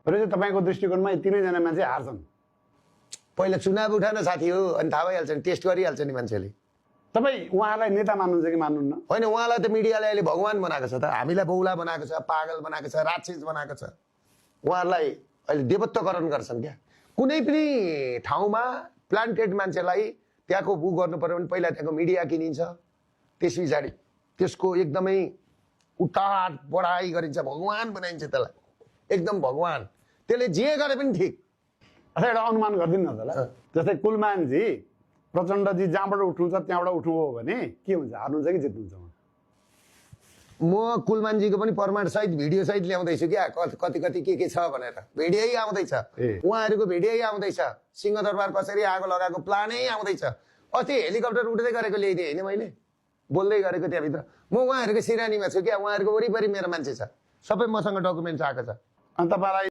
भनेपछि तपाईँको दृष्टिकोणमा यी तीनैजना मान्छे हार्छन्। पहिला चुनाव उठाउन साथी हो, अनि थाहा भइहाल्छ नि, टेस्ट गरिहाल्छ नि मान्छेले। तपाईँ उहाँलाई नेता मान्नुहुन्छ कि मान्नुहुन्न? होइन, उहाँलाई त मिडियाले अहिले भगवान बनाएको छ त, हामीलाई बौला बनाएको छ, पागल बनाएको छ, राक्षस बनाएको छ। उहाँहरूलाई अहिले देवत्वकरण गर्छन् क्या। कुनै पनि ठाउँमा प्लान्टेड मान्छेलाई त्यहाँको उ गर्नु पर्यो भने पहिला त्यहाँको मिडिया किनिन्छ, त्यस पछाडि त्यसको एकदमै उठाट बढाइ गरिन्छ, भगवान बनाइन्छ त्यसलाई, एकदम भगवान। त्यसले जे गरे पनि ठिक। अच्छा, एउटा अनुमान गरिदिनु न त ल। जस्तै कुलमानजी प्रचण्डजी जहाँबाट उठ्नुहुन्छ त्यहाँबाट उठ्नु हो भने के हुन्छ, हार्नुहुन्छ कि जित्नुहुन्छ? म कुलमानजीको पनि प्रमाण सहित भिडियो सहित ल्याउँदैछु क्या, कति कति के छ भनेर भिडियो आउँदैछ, उहाँहरूको भिडियो आउँदैछ, सिंहदरबार कसरी आगो लगाएको प्लानै आउँदैछ। अस्ति हेलिकप्टर उठ्दै गरेको ल्याइदिएँ होइन मैले, बोल्दै गरेको त्यहाँभित्र। म उहाँहरूको सिरानीमा छु क्या, उहाँहरूको वरिपरि मेरो मान्छे छ, सबै मसँग डकुमेन्ट्स आएको छ। अनि तपाईँलाई